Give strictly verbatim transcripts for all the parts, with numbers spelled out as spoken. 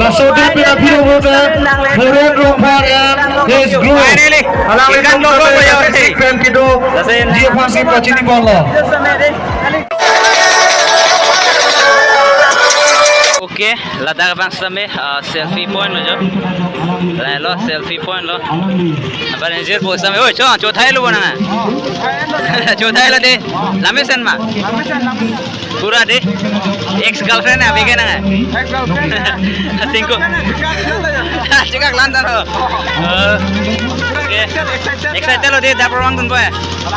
Sodipin aphi abang Horen Rongphar and his group. Finally, along with ikan logo Doctor ko ya, Rakesh Singh pen kedo, lasen G F R C pachini bolo. Okay, ladak abang same, uh, selfie point lo jo. Lailo selfie point lo. Aban enjir po same. Oi, cho, cho thai lo bona. Cho thai lo de. Lamesen ma. Pura de. Ex girlfriend na bege na. Ex girlfriend. Tingko. Chikak lan tan ho. Oh. Okay. Excited lo de, dap rong tun boy.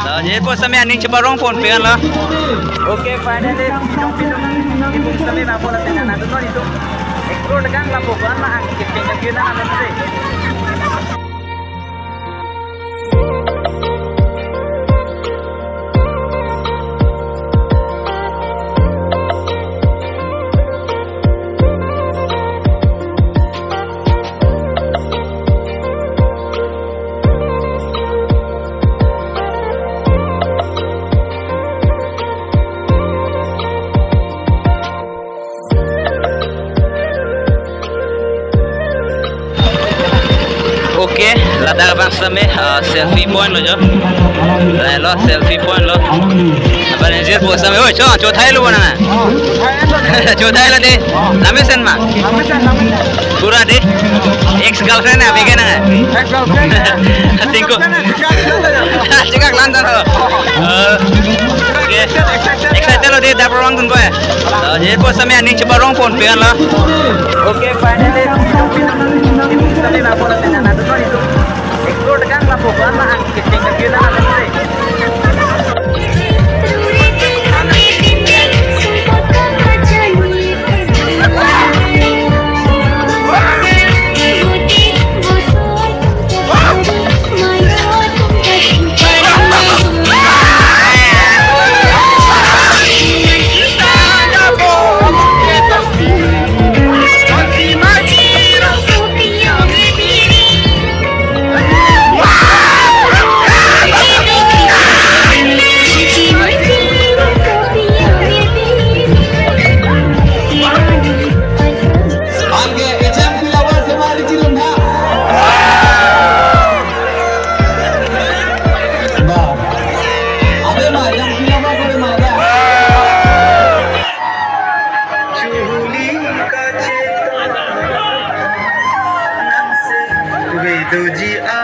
To je po same aning chepa rong phone pe lo. Okay, finally, pidong pidong. Ibu same na bola tengah na tuh itu. Explore tegang lah pokoknya mah ang kecil kecil na ada sih. Okay, ladak abang same, uh, selfie point lo jo. Lailo selfie point lo. Aban enjir po same. Oi, cho, cho thai lo bona. Cho thai lo de. Lamesen ma. Pura de. Ex girlfriend na bege na. Tingko. Chikak lan tan ho. Eh, okay. Excited lo de, dap rong tun boy. To je po same aning chepa rong phone pe lo. Okay, finally, pidong pidong. Ibu same na bola tengah na tuh itu. Explore tegang lah pokoknya mah ang kecil kecil na ada sih. Anke ejang pila ba semari cilon ha. Ba. Abe ma, yang pila ba kore ma ba. Chuli kacheta nang se vedoji a.